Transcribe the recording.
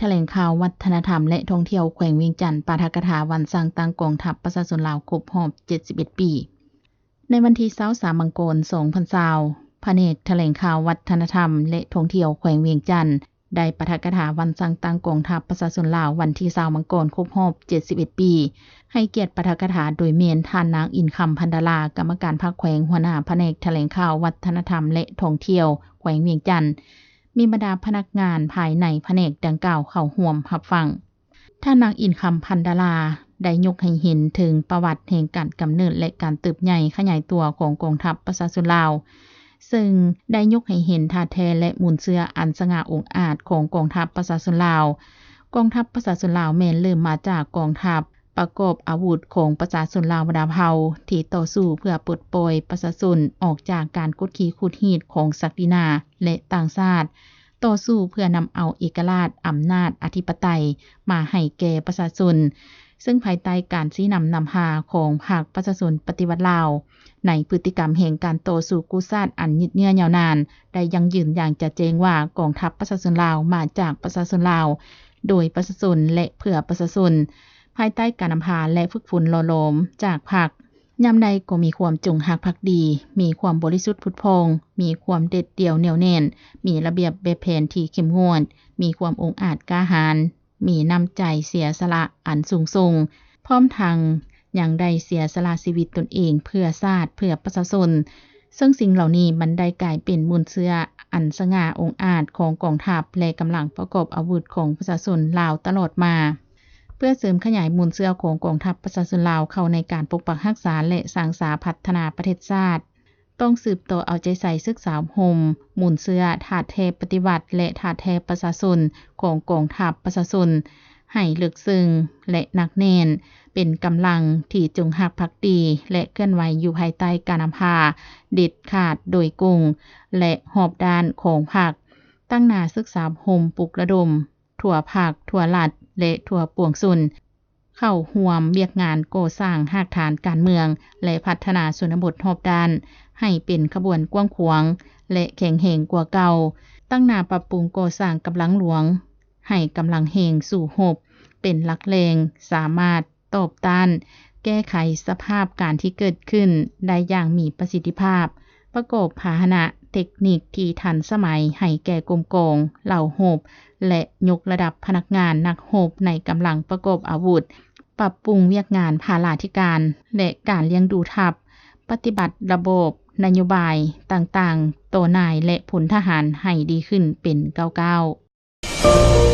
ຖະແຫຼງຂ່າວວັດທະນະທຳ ແລະ ທ່ອງທ່ຽວແຂວງວຽງຈັນ ປາຖະກະຖາວັນສ້າງຕັ້ງກອງທັບປະຊາຊົນລາວຄົບຮອບເຈັດສິບເອັດປີ. ໃນວັນທີຊາວສາມ ມັງກອນ ສອງພັນຊາວ ພະແນກຖະແຫຼງຂ່າວວັດທະນະທຳ ແລະ ທ່ອງທ່ຽວແຂວງວຽງຈັນ ໄດ້ປາຖະກະຖາວັນສ້າງຕັ້ງກອງທັບປະຊາຊົນລາວ ວັນທີຊາວ ມັງກອນ ຄົບຮອບເຈັດສິບເອັດປີ. ໃຫ້ກຽດປາຖະກະຖາໂດຍແມ່ນທ່ານນາງ ອິນຄຳ ພັນດາລາ ກຳມະການພັກແຂວງ ຫົວໜ້າພະແນກຖະແຫຼງຂ່າວວັດທະນະທຳ ແລະ ທ່ອງທ່ຽວແຂວງວຽງຈັນ. ມີບັນດາພະນັກງານພາຍໃນພະແນກດັ່ງກ່າວເຂົ້າຮ່ວມຮັບຟັງ. ທ່ານນາງ ອິນຄຳ ພັນດາລາ ໄດ້ຍົກໃຫ້ເຫັນເຖິງປະຫວັດແຫ່ງການກຳເນີດ ແລະ ການເຕີບໃຫຍ່ຂະຫຍາຍຕົວຂອງກອງທັບປະຊາຊົນລາວ, ເຊິ່ງໄດ້ຍົກໃຫ້ເຫັນທ່າແທ້ ແລະ ມູນເຊື້ອອັນສະຫງ່າອົງອາດຂອງກອງທັບປະຊາຊົນລາວ. ກອງທັບປະຊາຊົນລາວແມ່ນເລີ່ມມາຈາກກອງທັບປະກອບອາວຸດຂອງປະຊາຊົນລາວບັນດາເຜົ່າ ທີ່ຕໍ່ສູ້ເພື່ອປົດປ່ອຍປະຊາຊົນອອກຈາກການກົດຂີ່ຂູດຮີດຂອງສັກດິນາ ແລະ ຕ່າງຊາດ, ຕໍ່ສູ້ເພື່ອນຳເອົາເອກະລາດ, ອຳນາດອະທິປະໄຕມາໃຫ້ແກ່ປະຊາຊົນ, ເຊິ່ງພາຍໃຕ້ການຊີ້ນຳນຳພາຂອງພັກປະຊາຊົນປະຕິວັດລາວ, ໃນພຶດຕິກຳແຫ່ງການຕໍ່ສູ້ກູ້ຊາດອັນຍືດເຍື້ອຍາວນານ ໄດ້ຢັ້ງຢືນຢ່າງຈະແຈ້ງວ່າ ກອງທັບປະຊາຊົນລາວມາຈາກປະຊາຊົນລາວ, ໂດຍປະຊາຊົນ ແລະ ເພື່ອປະຊາຊົນ, ພາຍໃຕ້ການນຳພາ ແລະ ຝຶກຝົນຫຼໍ່ຫຼອມຈາກພັກ. ຍາມໃດກໍມີຄວາມຈົງຮັກພັກດີ, ມີຄວາມບໍລິສຸດຜຸດຜ່ອງ, ມີຄວາມເດັດດ່ຽວແໜ້ວແໜ້ນ, ມີລະບຽບແບບແຜນທີ່ເຂັ້ມງວດ, ມີຄວາມອົງອາດກ້າຫານ, ມີນ້ຳໃຈເສຍສະຫຼະອັນສູງສົ່ງ, ພ້ອມທັງຍັງໄດ້ເສຍສະຫຼະຊີວິດຕົນເອງເພື່ອຊາດ, ເພື່ອປະຊາຊົນ. ເຊິ່ງສິ່ງເຫຼົ່ານີ້ມັນໄດ້ກາຍເປັນມູນເຊື້ອອັນສະຫງ່າອົງອາດຂອງກອງທັບ ແລະ ກຳລັງປະກອບອາວຸດຂອງປະຊາຊົນລາວຕະຫຼອດມາ. ເພື່ອເສີມຂະຫຍາຍມູນເຊື້ອຂອງກອງທັບປະຊາຊົນລາວເຂົ້າໃນການປົກປັກຮັກສາ ແລະ ສ້າງສາພັດທະນາປະເທດຊາດ, ຕ້ອງສືບຕໍ່ເອົາໃຈໃສ່ສຶກສາອົບຮົມມູນເຊື້ອທາດແທ້ປະຕິວັດ ແລະ ທາດແທ້ປະຊາຊົນຂອງກອງທັບປະຊາຊົນໃຫ້ເລິກເຊິ່ງ ແລະ ໜັກແໜ້ນ, ເປັນກຳລັງທີ່ຈົງຮັກພັກດີ ແລະ ເຄື່ອນໄຫວຢູ່ພາຍໃຕ້ການນຳພາເດັດຂາດໂດຍກົງ ແລະ ຮອບດ້ານຂອງພັກ, ຕັ້ງໜ້າສຶກສາອົບຮົມປຸກລະດົມ ທົ່ວພັກ, ທົ່ວລັດ ແລະ ທົ່ວປວງຊົນ ເຂົ້າຮ່ວມວຽກງານກໍ່ສ້າງຮາກຖານການເມືອງ ແລະ ພັດທະນາຊົນນະບົດຮອບດ້ານ ໃຫ້ເປັນຂະບວນກວ້າງຂວາງ ແລະ ແຂງແຮງກວ່າເກົ່າ, ຕັ້ງໜ້າປັບປຸງກໍ່ສ້າງກຳລັງຫຼວງ ໃຫ້ກຳລັງແຮງສູ້ຮົບເປັນຫຼັກແຫຼ່ງ, ສາມາດຕອບຕ້ານແກ້ໄຂສະພາບການທີ່ເກີດຂຶ້ນໄດ້ຢ່າງມີປະສິດທິພາບ. ປະກອບພາຫະນະເຕັກນິກທີ່ທັນສະໄໝໃຫ້ແກ່ກົມກອງເຫຼົ່າຮົບ ແລະ ຍົກລະດັບພະນັກງານນັກຮົບໃນກຳລັງປະກອບອາວຸດ, ປັບປຸງວຽກງານພາລາທິການ ແລະ ການລ້ຽງດູທັບ, ປະຕິບັດລະບອບນະໂຍບາຍຕ່າງໆຕໍ່ນາຍ ແລະ ພົນທະຫານໃຫ້ດີຂຶ້ນເປັນກ້າວໆ.